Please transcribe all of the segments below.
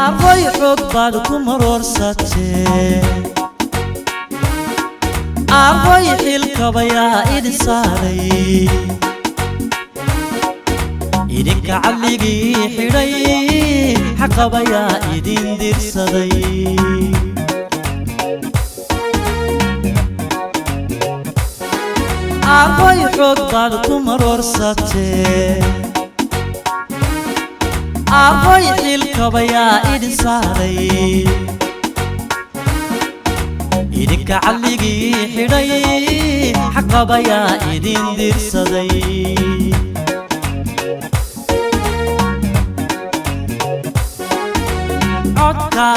Arroy xoog baad ku maroorsatee, arroy xilkabayaa idin saaray, idinka cadligii xidhay, xaqabayaa idin dirsaday. Arroy xoog baad ku maroorsatee, arroy xilkabayaa idin saaray, idinka cadligii xidhay, xaqabayaa idin dirsaday. Codka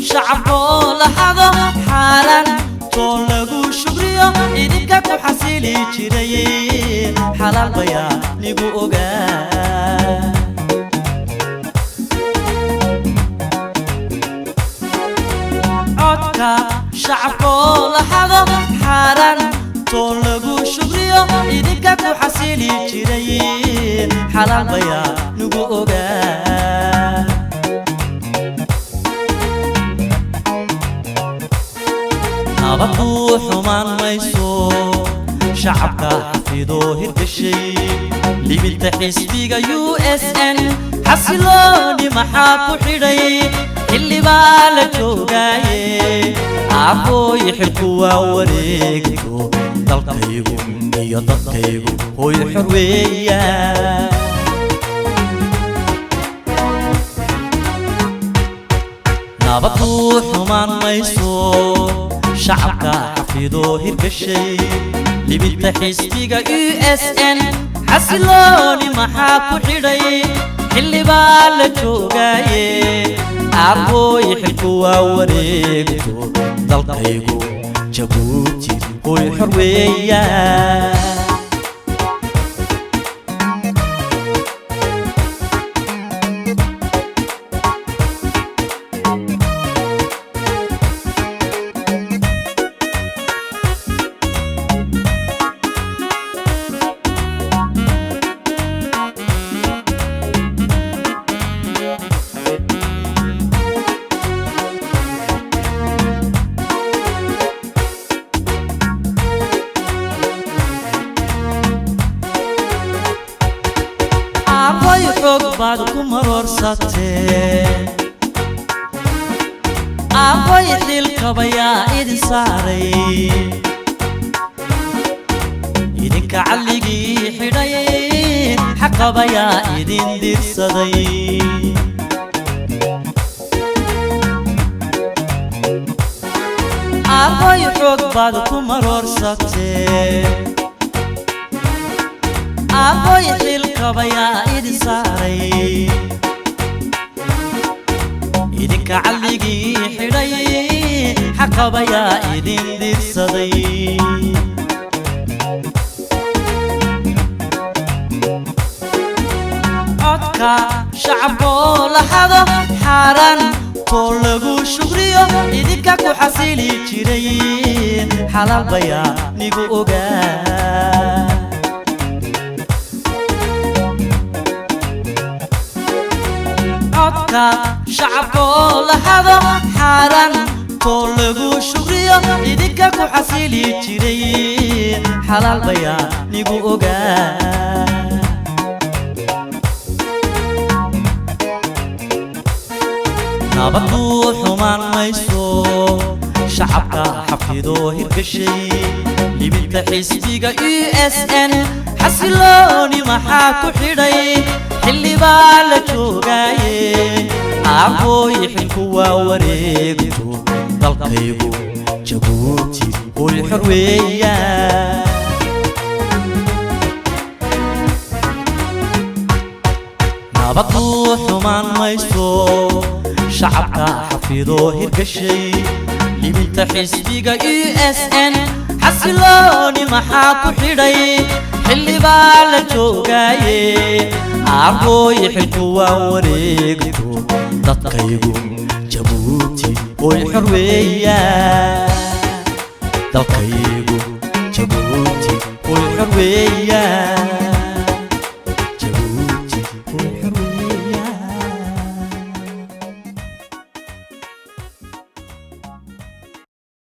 shacabkoo la xado, xaalan too lagu shugriyo, idinka ku xasili jiray, xalaal bayaa nigu ogaa. Codka shacabkoo la xado, xaalan too lagu shugriyo, idinka ku xasili jiray, xalaal bayaa nigu ogaa. Nabaddu xumaan mayso, shacabka xafidoo hirgashay, libinta xisbiga USN. Xasilooni maxaa ku xidhay? Xilli baa la joogaaye. Aqooyi xilku waa wareegto, dalkaygu iyo dadkaygu hoy xor weeyaa. Nabaddu xumaan mayso, shacabka xafidoo hirgashay, libinta xisbiga USN. Xasilooni maxaa ku xidhay? Xilli baa la joogaaye. Aqooyi xilku waa wareegto, dalkaygu Jabuuti hoy xor weeyaa. Arroy xoog baad ku maroorsatee, arroy xilkabayaa idin saaray, idinka cadligii xidhay, xaqabayaa idin dirsaday. Arroy xoog baad ku maroorsatee, arroy xilkabayaa idin saaray, idinka cadligii xidhay, xaqabayaa idin dirsaday. Codka shacabkoo la xado, xaaran too lagu shugriyo, idinka ku xasili jiray, xalaal bayaa nigu ogaa. Codka shacabkoo la xado, xaaran too lagu shugriyo, idinka ku xasili jiray, xalaal bayaa nigu ogaa. Nabaddu xumaan mayso, shacabka xafidoo hirgashay, libinta xisbiga USN. Xasilooni maxaa ku xidhay? Xilli baa la joogaaye. Aqooyi xilku waa wareegto, dalkaygu Jabuuti hoy xor weeyaa. Nabaddu xumaan mayso, shacabka xafidoo hirgashay, libinta xisbiga USN. Xasilooni maxaa ku xidhay? Xilli baa la joogaaye. Aqooyi xilku waa wareegto, dadkaygu Jabuuti hoy xor weeyaa. Dalkaygu Jabuuti hoy xor weeyaa.